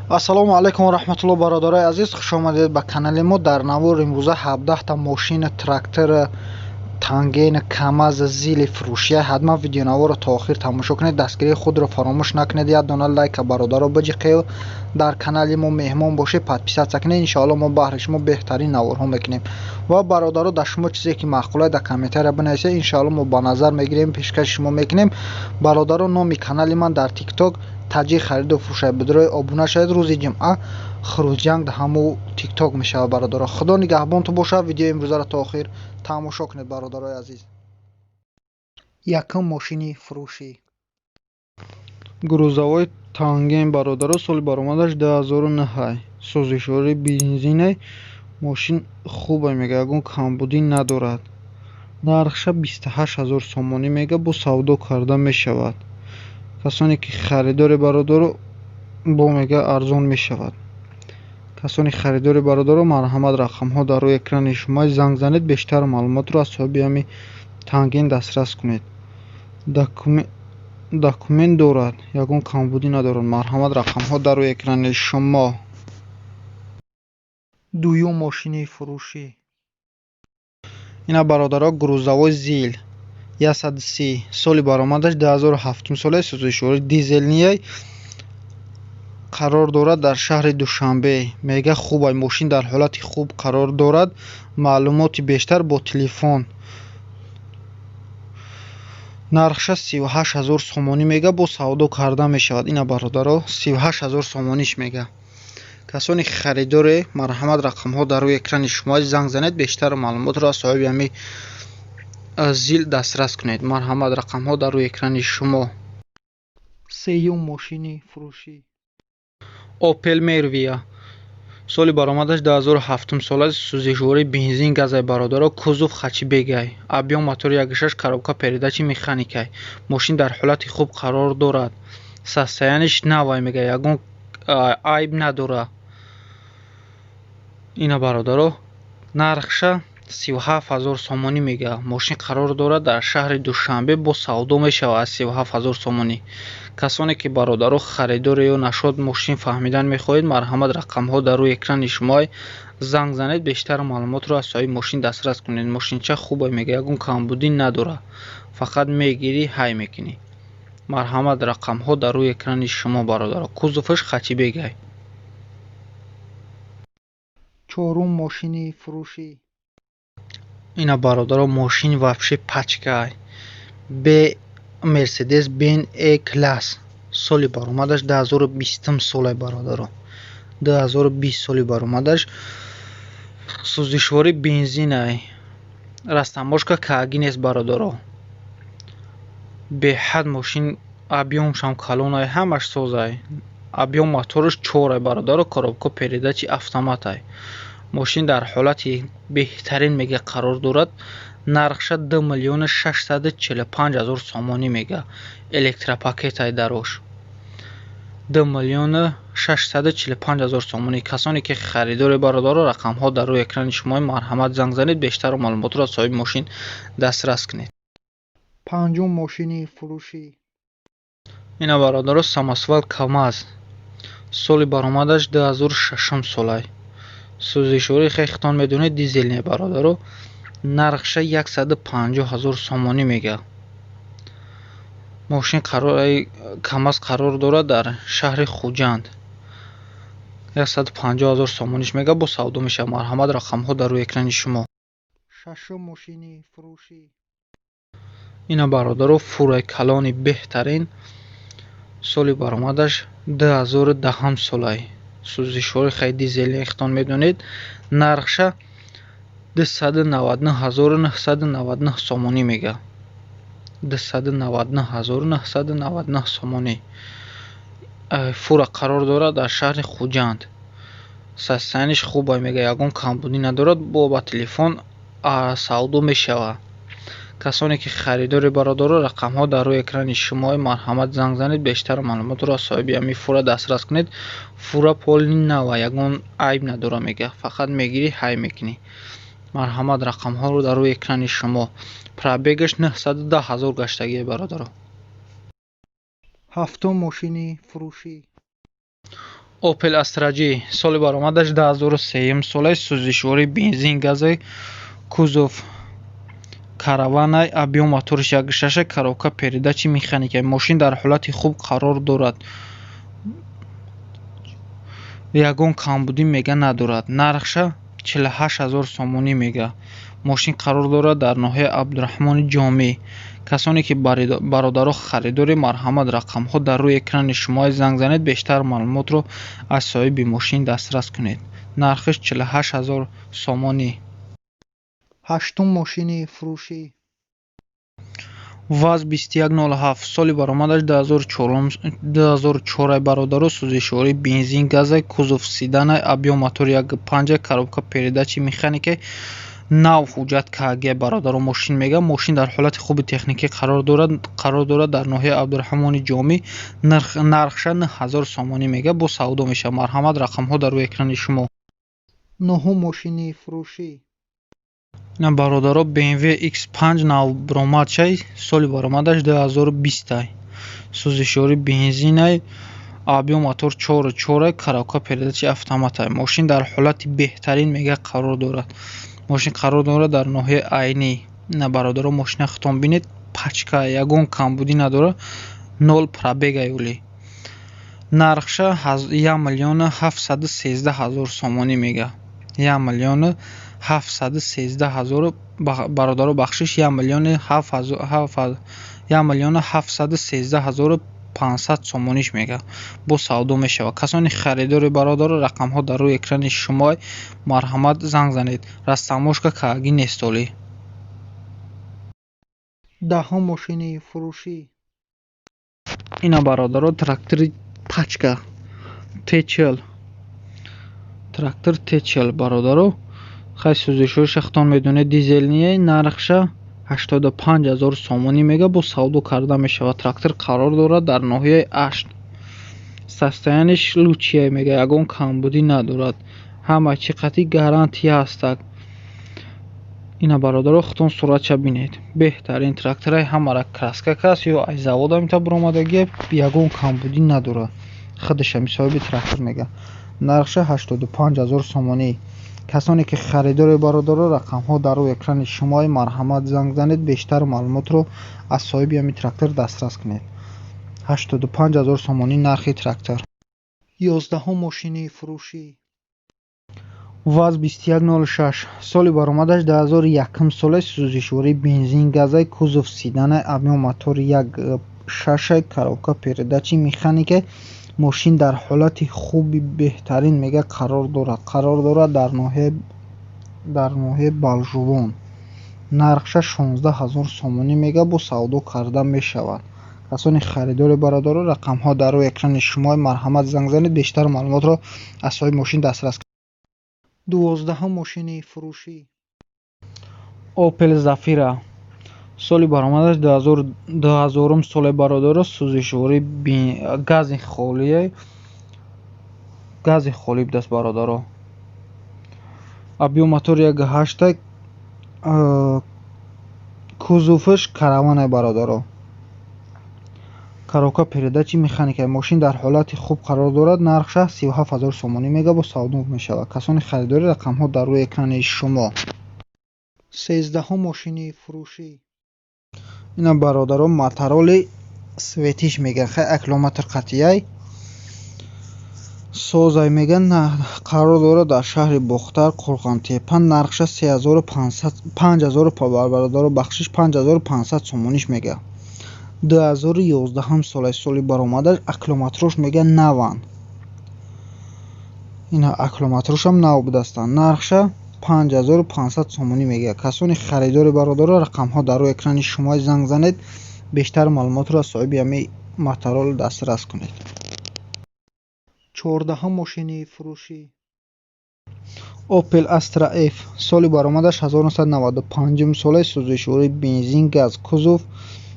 Ассалому алайкум ва раҳматулло, бародарои азиз, хушомадед ба канали мо. Дар навори имрӯза 17та мошина, трактор, танген, КамАЗ, ЗИЛи фурӯшия. Ҳатман видеонаворро то охир тамошо кунед, дастгирии худро фаромӯш накунед, як дона лайка, бародаро, биҷиқед. Дар канали мо меҳмон бошед, подписаться кунед. Иншоалло, мо баҳри шумо беҳтарин наворҳо мекунем. Ва, бародаро, дар шумо чизе ки маъқулае, дар комментария бинависед, иншоалло, мо ба назар мегирем, пешкаши шумо мекунем. Бародаро, номи канали ман дар ТикТок «Таҷик хариду фурӯшай». Бидрои обуна шавед. Рӯзи ҷумъа хурӯҷанг дар ҳаму ТикТок мешавад. Бародаро, Худо нигаҳбонтон бошад. Видеои имрӯзаро то охир тамошо кунед, бародарои азиз. Якум мошини фурӯшӣ: грузовой танген, бародаро, соли баромадаш 2009, сӯзишворӣ бензинай. Мошин хубе, мега, ягон камбудӣ надорад. Нархша 28 000 сомонӣ мега, бо савдо карда мешавад. Касоне ки харидоре, бародаро, бо мега, арзон мешавад. Касоне харидоре, бародаро, марҳамат, рақамҳо дар рӯи экрани шумо, занг занед, бештар маълумотро аз соҳиби ҳами танген дастрас кунед. Документ дорад, ягон камбудӣ надорад. Марҳамат, рақамҳо дар рӯи экрани шумо. Дуюм мошини фурӯшӣ. Ина, бародаро, грузовой ЗИЛ 130, соли баромадаш 2007 соле, сӯзишворӣ дизельный, қарор дорад дар шаҳри Душанбе. Мега, хубай, мошин дар ҳолати хуб қарор дорад. Маълумоти бештар бо телефон. Нархша 38 000 сомонӣ мега, бо савдо карда мешавад. Ина, бародаро, 38 000 сомониш мега. Касоне ки харидоре, марҳамат, рақамҳо дар рӯи экрани шумо, занг занед, бештар маълумотро аз соҳиби ҳами ЗИЛ дастрас кунед. Марҳамат, рақамҳо дар рӯи экрани шумо. Сеюм мошини фурӯшӣ. Опел Мервия, соли баромадаш 2007 сола, сӯзишворӣ бензин газай, бародаро, кузов хэтчбекай, объём мотори 1,6, коробка передачи механикай. Мошин дар ҳолати хуб қарор дорад, состояние ш навай, мега, ягон айб надорад. Ина, бародаро, нархша 37 000 сомонӣ мега. Мошин қарор дорад дар шаҳри Душанбе, бо савдо мешавад аз 37 000 сомонӣ. Касоне ки, бародаро, харидоре ё нашод мошин фаҳмидан мехоҳед, марҳамат, рақамҳо дар рӯи экрани шумо, занг занед, бештар маълумотро аз соҳиби мошин дастрас кунед. Мошинча хубе, мега, ягон камбудӣ надорад, фақат мегирӣ, ҳай мекунӣ. Марҳамат, рақамҳо дар рӯи экрани шумо, бародаро. Кузоваш хэтчбекай. Чорум мошини фурӯшӣ. Ина, бародаро, мошин вообще пачкай бе Мерседес Бен Е класс, соли баромадаш 2020 соле, бародаро, 2020 соли баромадаш, сӯзишворӣ бензинай, растаможка кааги нест, бародаро. Беҳад мошин объём шам калонай, ҳамаш созай. Объём мотораш чорай, бародаро, коробка передачи автоматай. Мошин дар ҳолати беҳтарин, мега, қарор дорад. Нархша 2 645 000 сомонӣ мега. Электропакетай дарош. 2 645 000 сомонӣ. Касоне ки харидоре, бародаро, рақамҳо дар рӯи экрани шумо, марҳамат, занг занед, бештар маълумотро аз соҳиби мошин дастрас кунед. Панҷум мошини фурӯшӣ. Ина, бародаро, самосвал КамАЗ, соли баромадаш 2006 солай, сӯзишворӣ, хехтон медонед, дизельный, бародаро. Нархша 150 000 сомонӣ мега. Мошин КамАЗ қарор дорад дар шаҳри Хуҷанд. 150 000 сомониш мега, бо савдо мешавад. Марҳамат, рақамҳо дар рӯи экрани шумо. Шашум мошини фурӯшӣ. Ина, бародаро, фураи калони беҳтарин, соли баромадаш 2010 солай, сӯзишворӣ хай дизели, хитон медонед. Нархша 299 999 сомонӣ мега. 299 999 сомонӣ. Фура қарор дорад дар шаҳри Хуҷанд. Состояние ш хубай, мега, ягон камбудӣ надорад. Бо ба телефон савдо мешавад. Касоне ки харидори, бародаро, рақамҳо дар рӯи экрани шумо, марҳамат, занг занед, бештар маълумотро аз соҳиби ҳамин фура дастрас кунед. Фура полный нава, ягон айб надорад, мега, фақат мегирӣ, ҳай мекунӣ. Марҳамат, рақамҳоро дар рӯи экрани шумо. Пробег аш 910 000 гаштагие, бародаро. Ҳафтум мошини фурӯшӣ. Opel Astra J, соли баромадаш 2003 солаи, сӯзишвории бензин газай, кузов караванай, объём моториш 1,6, коробка передачи механика. Мошин дар ҳолати хуб қарор дорад, ягон камбудӣ, мега, надорад. Нархша 48 000 сомонӣ мега. Мошин қарор дорад дар ноҳияи Абдураҳмони Ҷомӣ. Касоне ки, бародаро, харидори, марҳамат, рақамҳо дар рӯи экрани шумо, занг занед, бештар маълумотро аз соҳиби мошин дастрас кунед. Нархиш 48 000 сомонӣ. Ҳаштум мошини фурӯшӣ. ВАЗ 2107, соли баромадаш 2004, бародаро, сӯзишвории бензин газай, кузов седанай, объём мотор 1,5, коробка передачи механикай, нав ҳуҷҷат кагия, бародаро. Мошин, мега, мошин дар ҳолати хуби техникӣ қарор дорад дар ноҳияи Абдураҳмони Ҷомӣ. Нархша 9000 сомонӣ мега, бо савдо мешавад. Марҳамат, рақамҳо дар рӯи экрани шумо. Нуҳум мошини фурӯшӣ. Бародаро, BMW X5 навбаромадшай, соли баромадаш 2020, сӯзишвории бензинай, объём мотор 4,4, коробка передачи автоматай. Мошин дар ҳолати беҳтарин, мега, қарор дорад. Мошин қарор дорад дар ноҳияи Айнӣ. На, бародаро, мошина худтон бинед, пачка, ягон камбудӣ надорад, нол пробегай оли. Нархша 1 713 000 сомонӣ мега, 1 713 000, бародаро, бахшиш, 1 713 500 сомониш мега, бо савдо мешавад. Касони харидори, бародаро, рақамҳо дар рӯи экрани шумо, марҳамат, занг занед. Растаможка каагӣ нест олӣ. Даҳум мошини фурӯшӣ. Ина, бародаро, трактори пачка Т40, трактор Т40, бародаро. Хай, сӯзишвориша худтон медонед, дизельный. Нархша 85 000 сомонӣ мега, бо савдо карда мешавад. Трактор қарор дорад дар ноҳияи Ашт. Состояниеш лучший, мега, ягон камбудӣ надорад, ҳама чӣ қатъи гарантия ҳастак. Ина, бародаро, худтон суратша бинед, беҳтарин трактораи, ҳамара краска кас ё аз завода мита буромадагия, ягон камбудӣ надорад. Худаш ҳами соҳиби трактор мега, нархша 85 000 сомонӣ. Касоне ки харидори, бародаро, рақамҳо дар рӯи экрани шумо, марҳамат, занг занед, бештар маълумотро аз соҳиби ҳамин трактор дастрас кунед. 85 000 сомонӣ нархи трактор. 11-ум мошини фурӯшӣ. ВАЗ 2106, соли баромадаш 2001 солаи, сӯзишвории бензин газай, кузов седанай, объём мотор 1,6, коробка передачи механика. Мошин дар ҳолати хуби беҳтарин, мега, қарор дорад дар ноҳияи Балжувон. Нархша 16 000 сомонӣ мега, бо савдо карда мешавад. Касони харидори, бародаро, рақамҳо дар рӯи экрани шумо, марҳамат, занг занед, бештар маълумотро аз соҳиби мошин дастрас кунед. 12-ум мошини фурӯшӣ. Opel Zafira, соли баромадаш 2000 соли, бародаро, сӯзишвории гази холие, гази холӣ будааст, бародаро. Объём мотор 1,8, кузоваш караванай, бародаро, коробка передачи механика. Мошин дар ҳолати хуб қарор дорад. Нархша 37 000 сомонӣ мега, бо савдо мешавад. Касони харидорӣ, рақамҳо дар рӯи экрани шумо. 13-ум мошини фурӯшӣ. Ина, бародаро, Моторолли Светиш меган, хай, аккумулятор қатъияй созай меган. Қарор дорад дар шаҳри Бохтар, Қурғонтеппа. Нархша 3500, 5000, бародаро, бахшиш, 5500 сомониш мега. 2011 солаи соли баромадаш, аккумуляторш, мега, наванд. Ина, аккумуляторшам нав будастанд. Нархша 5500 сомонӣ мега. Касони харидори, бародаро, рақамҳо дар рӯи экрани шумо, занг занед, бештар маълумотро аз соҳиби ҳамин Моторолл дастрас кунед. 14-ум мошини фурӯшӣ. Opel Astra F, соли баромадаш 1995 солаи, сӯзишвории бензин газ, кузов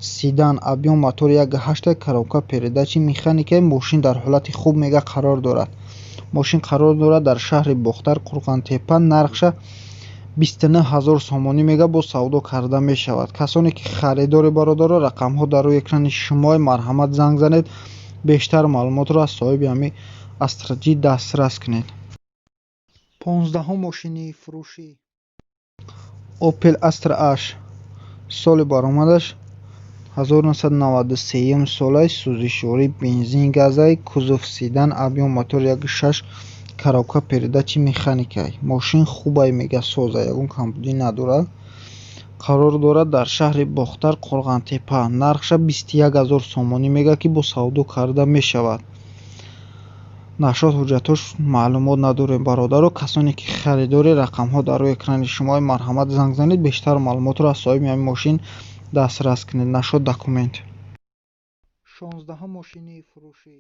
седан, объём мотор 1,8, коробка передачи механика. Мошин дар ҳолати хуб, мега, қарор дорад. Мошин қарор дорад дар шаҳри Бохтар, Қурғонтеппа. Нархша 29 000 сомонӣ мега, бо савдо карда мешавад. Касоне ки харидори, бародаро, рақамҳо дар рӯи экрани шумо, марҳамат, занг занед, бештар маълумотро аз соҳиби ҳамин Астра Ҷи дастрас кунед. 15-ум мошини фурӯшӣ: Opel Astra H, соли баромадаш 1993 солаи, сӯзишворӣ бензин газай, кузов седан, объём мотор 1,6, коробка передачи механикай. Мошин хубай, мега, соза, ягон камбудӣ надорад. Қарор дорад дар шаҳри Бохтар, Қурғонтеппа. Нархша 21 000 сомонӣ мега, ки бо савдо карда мешавад. Нашод ҳуҷҷатҳош маълумот надорем, бародаро. Касоне ки харидори, рақамҳо дар рӯи экрани шумо, марҳамат, занг занед, бештар маълумотро аз соҳиби ҳамин мошин дастрас кунед. Нашод документ. 16-ум мошини фурӯшӣ: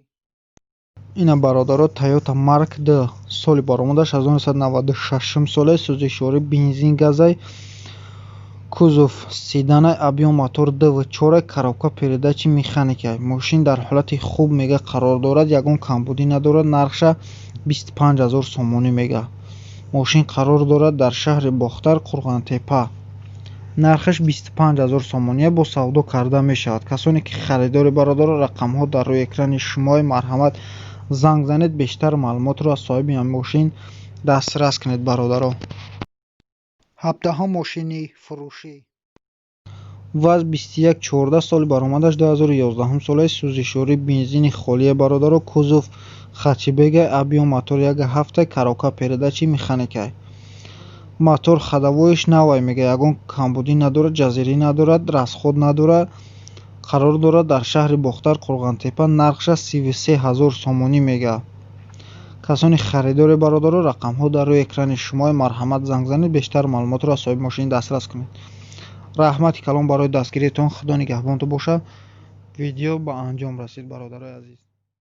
ина, бародаро, Toyota Mark II, соли баромадаш 1996 солаи, сӯзишворӣ бензин газай, кузов седанай, объём мотор 2,4, коробка передачи механикай. Мошин дар ҳолати хуб, мега, қарор дорад, ягон камбудӣ надорад. Нархша 25 000 сомонӣ мега. Мошин қарор дорад дар шаҳри Бохтар, Қурғонтеппа. Нархаш 25 000 сомония, бо савдо карда мешавад. Касоне ки харидори, бародаро, рақамҳо дар рӯи экрани шумо, марҳамат, занг занед, бештар маълумотро аз соҳиби ҳамин мошин дастрас кунед, бародаро. 17-ум мошини фурӯшӣ: ВАЗ 2114, соли баромадаш 2011 солаи, сӯзишворӣ бензини холия, бародаро, кузов хэтчбекай, объём мотор 1,7, коробка передачи механикай. Мотор ходовой ш навай, мега, ягон камбудӣ надорад, ҷазирӣ надорад, расход надорад. Қарор дорад дар шаҳри Бохтар, Қурғонтеппа. Нархша 33 000 сомонӣ мега. Касони харидори, бародаро, рақамҳо дар рӯи экрани шумо, марҳамат, занг занед, бештар маълумотро аз соҳиби мошин дастрас кунед. Раҳмати калон барои дастгириятон, Худо нигаҳбонтон бошад. Видео ба анҷом расид, бародарои азиз.